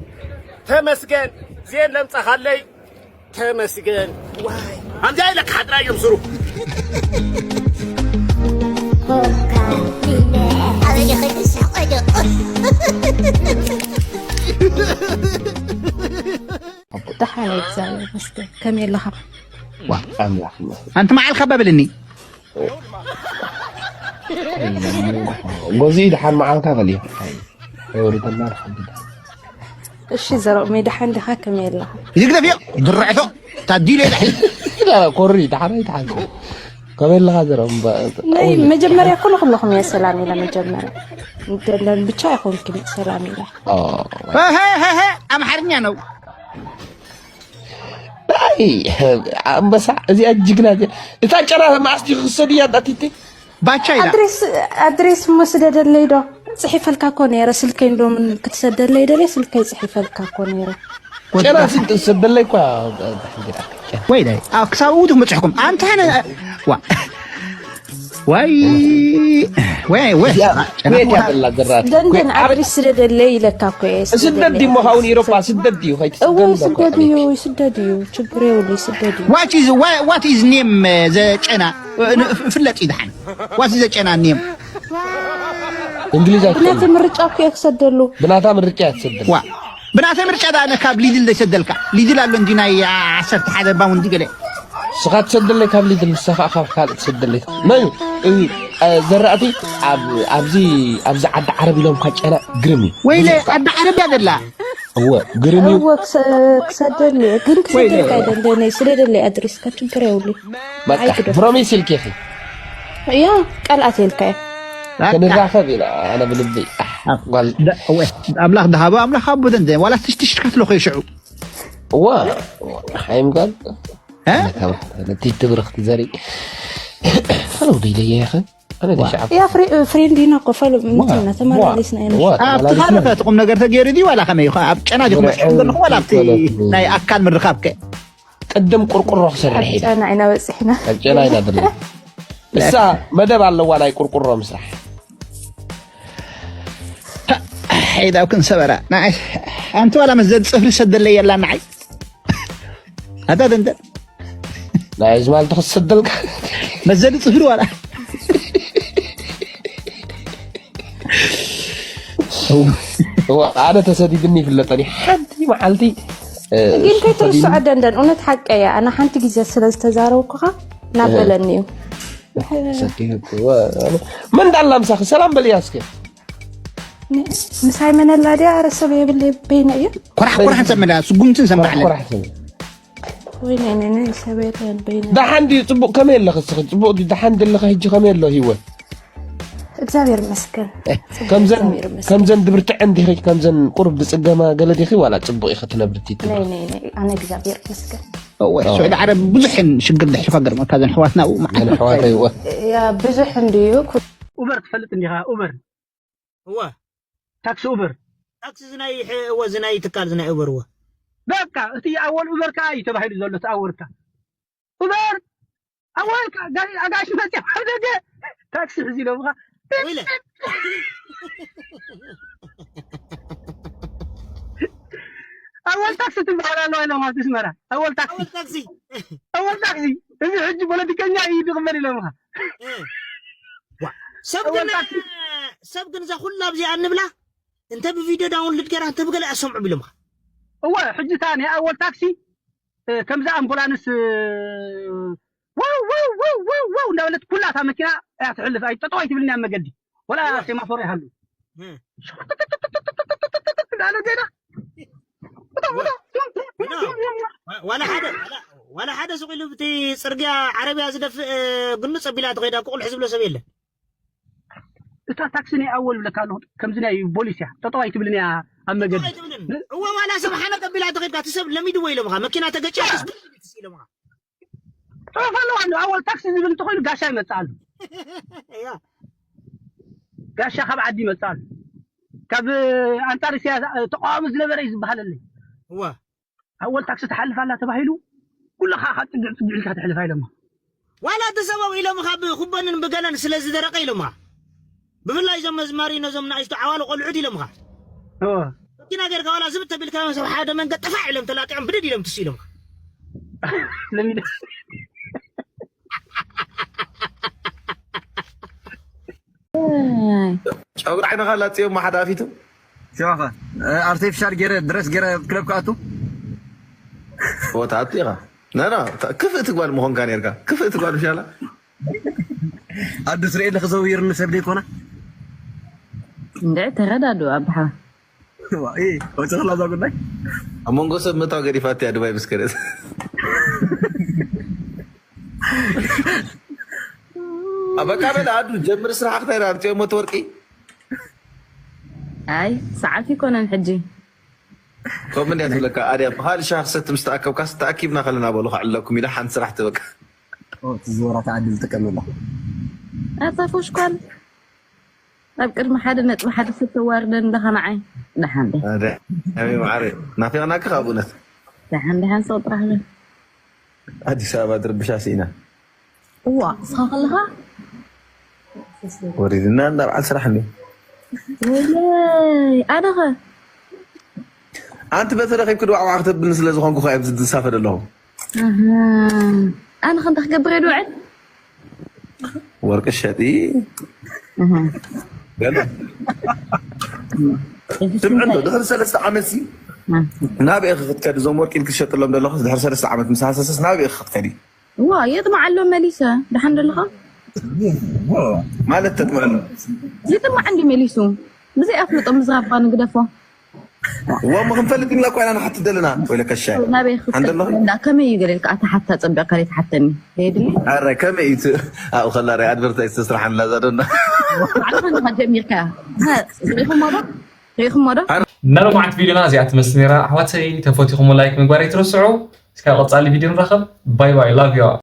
ተመስገን ዜን ለምፀኻለይ ተመስገን ዋይ ከምዚኣ ኢለ ክሓድራ እዮም ሱሩ ደሓን እግዚኣብሔር ይመስገን ከመይ ኣለኻ ኣንቲ መዓልካ በብልኒ ጎዚ ደሓን መዓልካ በልዮ ወርደና ደሓን እሺ ዘረኦመይ ደሓን ዲኻ ከመይ ኣለኻ ይግደፍዮ ድርዕቶ ታዲለ ደሕ ኮሪ ደሓን ኣይተሓንኩ ከመይ ኣለኻ ዘረኦም ናይ መጀመርያ እኮ ንኹልኹም እየ ሰላም ኢለ መጀመርያ ብቻ ኣይኮንክን ሰላም ኢለ ኣምሓርኛ ነው ኣይ ኣንበሳ እዚኣ ጅግና እዚኣ እታ ጨና መዓስ ዲኺ ክሰድያ እንዳቲቲ ባቻ ኢላ ኣድሬስ ኣድሬስ እሞ ስደደለይ ዶ ጽሒፈልካ እኮ ነይረ ስልከይ እንዶ ምን ክትሰደለይ ደለ ስልከይ ጽሒፈልካ እኮ ነይረ ጨና ስደለይ እኳ ወይ ዳይ ክሳብ ውድኹም በጽሕኩም ኣንተ ዋ ወይ ወይ ወይ ደንደን ኣድሪስ ስደደለይ ኢለካ እኮ እየ ስደት ዲሞ ካውን ኢሮፓ ስደት ድዩ ከይት እወ ስደት እዩ ስደት እዩ ችግር የብሉ ስደት እዩ what is what is name ዘጨና ፍለጥ ይድሓን what is ዘጨና name እንግሊዝ ብናተ ምርጫ እኮ እየ ክሰደሉ ብናታ ምርጫ እየ ክሰደሉ ብናተይ ምርጫ ደኣ ኣነ ካብ ሊድል ዘይሰደልካ ሊድል ኣሎ እንዲ ናይ ዓሰርተ ሓደ ባውንዲ ገለ ንስኻ ትሰደለይ ካብ ሊድል ንስኻ ካብ ካልእ ትሰደለይ መን እዩ ዘራእቲ ኣብዚ ኣብዚ ዓዲ ዓረብ ኢሎም ካጨና ግርም እዩ ወይለ ዓዲ ዓረብ እያ ዘላ እወ ግርም እዩ እወ ክሰደል ግን ክሰደልካ ኣይደለነ ስደደለይ ኣድሪስካ ችግር የብሉ በቃ ፕሮሚስ ኢልኪ ኢኺ እያ ቃል ኣትየልካ እየ ክንራኸብ ኢና ኣነ ብልበይ ኣምላኽ ድሃቦ ኣምላኽ ኣቦ ደንደ ዋላ ትሽትሽት ከፍሎ ኸይሽዑ እዋ ሓይም ጋል ነቲ ትብርኽቲ ዘርኢ ከለው ደይለየ ኢኸ ኣነ ደይ ሸዓብ ያ ፍሬንድ ኢና እኮ ፋሎ ምትና ተመላለስና ኢና ኣብቲ ካልእ እቲ ቁም ነገር ተገይሩ ድዩ ዋላ ከመይ ኢኹ ኣብ ጨና ዲኹም መሽኩም ዘለኹም ዋላ ኣብቲ ናይ ኣካል ምርኻብ ከ ቅድም ቁርቁሮ ክሰርሕ ኢና ጨና ኢና በፂሕና ኣብ ጨና ኢና ድለ እሳ መደብ ኣለዋ ናይ ቁርቁሮ ምስራሕ ሒዳብ ክንሰበራ ንዓይ ኣንቲ ዋላ መዘዲ ፅፍሪ ሰደለይ የላ ንዓይ ኣታ ደንደ ናይ ዝማልቲ ክሰደልካ መዘዲ ፅፍሪ ዋላ ኣነ ተሰዲድኒ ይፍለጠኒ ሓንቲ መዓልቲ ግን ከይትርስዖ ደንደን እውነት ሓቀ እያ ኣነ ሓንቲ ግዜ ስለ ዝተዛረብኩኻ ናበለኒ እዩ መን ዳላ ምሳኺ ሰላም በልያ እስከ ምሳይ መነላ ድያ ረ ሰብ የብለይ በይነ እየ ኮራሕ ኮራሕ ሰምላ ስጉምትን ሰምዓለ ወይ ናይ ናይ ናይ ሰብ የለን በይነ ደሓን ድዩ ፅቡቅ ከመይ ኣለኺ እስኺ ፅቡቅ ድዩ ደሓን ድለኺ ሕጂ ከመይ ኣሎ ህይወት እግዚኣብሔር ይመስገን። ከምዘን እግዚኣብሔር ይመስገን። ከምዘን ድብርትዐን ዲኺ፣ ከምዘን ቁሩብ ዝጽገማ ገለ ዲኺ፣ ዋላ ጽቡቕ ኢኺ ትነብሪ ትብሪ? ነይ ነይ ነይ፣ ኣነ እግዚኣብሔር ይመስገን። እወ፣ ስዑዲ ዓረብ ብዙሕን ሽግር ደሕልፋ ገርመካ ዘን ሕዋትና ኣብኡ መዓት ገለ ኣሕዋተይ እወ። ያ ብዙሕ እንድዩ ኩ- ኡበር ትፈልጥ እንዲኻ? ኡበር፣ እወ ታክሲ ኡበር። ታክሲ ዝናይ ሕ- እወ ዝናይ ትካል ዝናይ ኡበር እወ። በቃ እቲ ኣወል ኡበር ከኣ እዩ ተባሂሉ ዘሎ። እቲ ኣወልካ ኡበር ኣወልካ ጋሪ ኣጋሽ መጽያ ኣብ ደገ ታክሲ ሕዚ ኢሎምኻ። ወይለ ኣወል ታክሲ ትበሃል ኣለዋ ኢሎም ኣብቲ ኣስመራ። ኣወል ታክሲ ኣወል ታክሲ ኣወል ታክሲ፣ እዚ ሕጂ ፖለቲከኛ እዩ ድቕበል ኢሎምኻ። እ። ዋ፣ ሰብ ኣወል ግን ታክሲ ሰብ ግን እዛ ኩላ ኣብዚኣ እንብላ እንተ ብቪድዮ ዳውንሎድ ገይራ እንተ ብገለ ኣሰምዑ ቢሎምኻ። እወ፣ ሕጂ እታ ናይ ኣወል ታክሲ እ፣ ከምዛ ኣምቡላንስ እ፣ ዋው ዋው ዋው ዋው ዋው እንዳበለት ኩላ እታ መኪና እያ ትሕልፍ። ኣይ ጠጠው ኣይትብልን እያ ኣብ መገዲ፣ ወላ እወ። ሴማፎር ይሃሉ። እ። እንዳለ ዜና ዋ- ዋላ ሓደ ዋላ- ዋላ ሓደ ስቕ ኢሉ ብቲ ጽርግያ ዓረብያ ዝደፍእ እ፣ ግኑጽ ኣቢላ ትኸይዳ ቁቑልሕ ዝብሎ ሰብ የለን። እታ ታክሲ ናይ ኣወል ብለካ ኣለኹ፣ ከምዚ ናይ ቦሊስ እያ፣ ጠጠው ኣይትብልን እያ ኣብ መገዲ። ኣይትብልን። እወ፣ ዋላ ሰብ ሓነቅ ኣቢላ ተኸይድካ እቲ ሰብ ለሚድዎ ኢሎምኻ፣ መኪና ተገጭያ ትስብር ኢሎምኻ። ጽሑፍ ኣለዋ ኣሎ። ኣወል ታክሲ ዝብል እንተኾይኑ ጋሻ ይመጽእ ኣሎ። እያ። ጋሻ ካብ ዓዲ ይመጽእ ኣሎ። ካብ ኣንጻር እስያ ተቃዋሚ ዝነበረ እዩ ዝበሃለለይ። እወ። ኣወል ታክሲ ትሓልፍ ኣላ ተባሂሉ ኩልኻ ካብ ጽግዕ ጽግዕ ኢልካ ትሕልፋ ኢሎማ። ዋላ እቲ ሰበው ኢሎምኻ ብኩበንን ብገለን ስለ ዝደረቐ ኢሎምኻ። ብፍላይ እዞም መዝማሪ ነዞም ንኣሽቱ ዓዋሉ ቆልዑት ኢሎምኻ። ኦ፣ መኪና ጌርካ ዋላ ዝብጥ ተቢልካ ሰብ ሓደ መንገድ ጥፋዕ ኢሎም ተላጢዖም ብድድ ኢሎም ትስ ኢሎምኻ። ለሚደ ጨጉሪ ዓይንኻ ላፅዮም ሓደ ኣፊቱ ሸኻ ኣርቲፊሻል ገይረ ድረስ ገይረ ክለብ ክኣቱ ቦታ ኣቱ ኢኻ ነና ክፍእቲ ጓል ምኾንካ ነርካ ክፍእቲ ጓል ምሻላ ኣዱ ስርኤ ለኽዘውይርኒ ሰብ ደይኮና እንደ ተረዳዱ ኣባሓ ወፅኽላ እዛ ጉዳይ ኣብ መንጎ ሰብ ምእታው ገዲፋት እያ ድባይ ምስ ከደት በቃ በል ኣዱ ጀምር ስራሕ ክታይ ኣምፅኦ ሞት ወርቂ ኣይ ሰዓት ይኮነን ሕጂ ከምኡ እንድያ ትብለካ ኣድያ ብካልእ ሻሂ ክሰቲ ምስ ተኣከብካስ ተኣኪብና ከለና በሉ ከዕልለኩም ኢላ ሓንቲ ስራሕ ትበቃ ትዝወራ ተዓዲ ዝጥቀመላ ኣታ ፎሽኳል ኣብ ቅድሚ ሓደ ነጥቢ ሓደ ሰብ ተዋርደን ኣለኻ ንዓይ ደሓን ደ ኣሚ መዓረ ናፊቕናካ ካብ እውነት ደሓን ደሓን ሰው ጥራሕ በል ኣዲስ ኣበባ ድርብሻ ስኢና እዋ እስኻ ከለኻ ወሪድና እንዳ በዓል ስራሕ እንዲ ወለይ ኣነኸ ኣንቲ በተረኺብኪ ድዋዕዋዕ ክተብልኒ ስለ ዝኾንኩ ከ ኣብዚ ዝሳፈ ዘለኹ ኣሃ። ኣነ ከ እንታይ ክገብር እየ ድውዕል ወርቂ ሸጢ ኣሃ። ገለ ስምዕዶ ድሕሪ ሰለስተ ዓመት ሲ ናበይ ኢኺ ክትከዲ እዞም ወርቂ ኢልኪ ትሸጥሎም ዘለኹ ድሕሪ ሰለስተ ዓመት ምስ ሃሰሰስ ናበይ ኢኺ ክትከዲ ዋ የጥምዓሎም መሊሰ ደሓን ደለኻ ማለት ተጥምዐሉ ይጥማዕ እንዲ መሊሱ ብዘይ ኣፍልጦ ምዝራብካ ንግደፎ እሞ ክንፈልጥ ኢና እኮ ኢና ንሓትት ዘለና ወይለ ከሻ ናበይ ሓንደሎ ክፈልጥ ከመይ እዩ ገለ ኢልካ ኣታ ሓታ ጸቢቕካ ዘይትሓተኒ የድሊ ኣረ ከመይ እዩ ኣብኡ ከላ ኣድቨርታይዝ ተስራሓንላ እዛ ዶ ባዕልኻ እንዲኻ ጀሚርካ ሪኢኹሞ ዶ ሪኢኹሞ ዶ ናይ ሎማዓንቲ ቪድዮና እዚኣ ትመስል ነይራ ኣሕዋተይ ተፈቲኹሞ ላይክ ምግባር ኣይትረስዑ እስካብ ቀፃሊ ቪድዮ ንራኸብ ባይ ባይ love you all